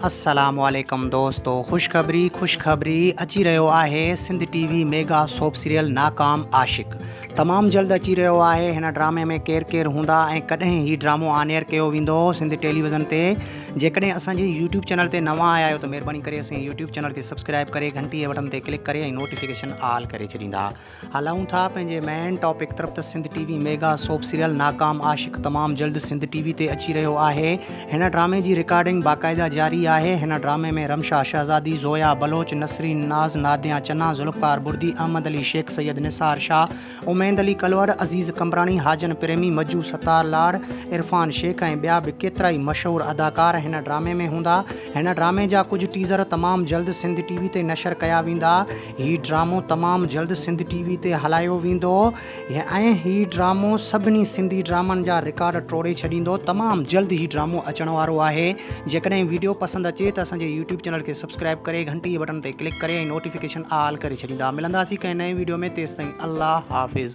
السلام عليڪم دوستو خوشخبري خوشخبري اچي رهيو آهي Sindh T V mega soap serial Nakam Ashiq تمام جلد اچي رهيو آهي هن ڊرامي ۾ ڪير ڪير هوندا ۽ ڪڏهن هي ڊرامو آن ايئر ڪيو ويندو سنڌ ٽيليويزن تي جيڪڏهن اسان جي يوٽيوب چينل تي نوان آيا آهيو ته مهرباني ڪري اسان جي يوٽيوب چينل کي سبسڪرائب ڪري گهنٽي جي بٽن تي ڪلڪ ڪري ۽ نوٽيفڪيشن آل ڪري ڇڏيندا هلون ٿا پنهنجي مين ٽاپڪ طرف ته Sindh T V mega soap serial Nakam Ashiq تمام جلد سنڌ ٽي وي تي اچي رهيو آهي هن ڊرامي جي رڪارڊنگ باقاعده جاري آهي هن ڊرامي ۾ رمشا شهزادي، زويا بلوچ، نسرين ناز، ناديا چنا، ذوالفقار بڙدي، احمد علي شيخ، سيد نثار شاهه، اميد علي ڪلوڙ، عزيز قمبراڻي، حاجن پريمي، مجو ستار لاڙ، عرفان شيخ ۽ ٻيا به ڪيترائي مشهور اداڪار هن ڊرامي ۾ هوندا هن ڊرامي جا ڪجهه ٽيزر تمام جلد سنڌ ٽي وي تي نشر ڪيا ويندا. هي ڊرامو تمام جلد سنڌ ٽي وي تي هلايو ويندو ۽ هي ڊرامو سڀني سنڌي ڊرامن جا رڪارڊ ٽوڙي ڇڏيندو تمام جلد هي ڊرامو اچڻ وارو آهي جيڪڏهن ويڊيو پسند اچي ته اسان جي يوٽيوب چينل کي سبسڪرائب ڪري گهنٽي جي بٽڻ تي ڪلڪ ڪري ۽ نوٽيفڪيشن آل ڪري ڇڏيندا ملنداسين ڪنهن نئين ويڊيو ۾ تيستائين الله حافظ.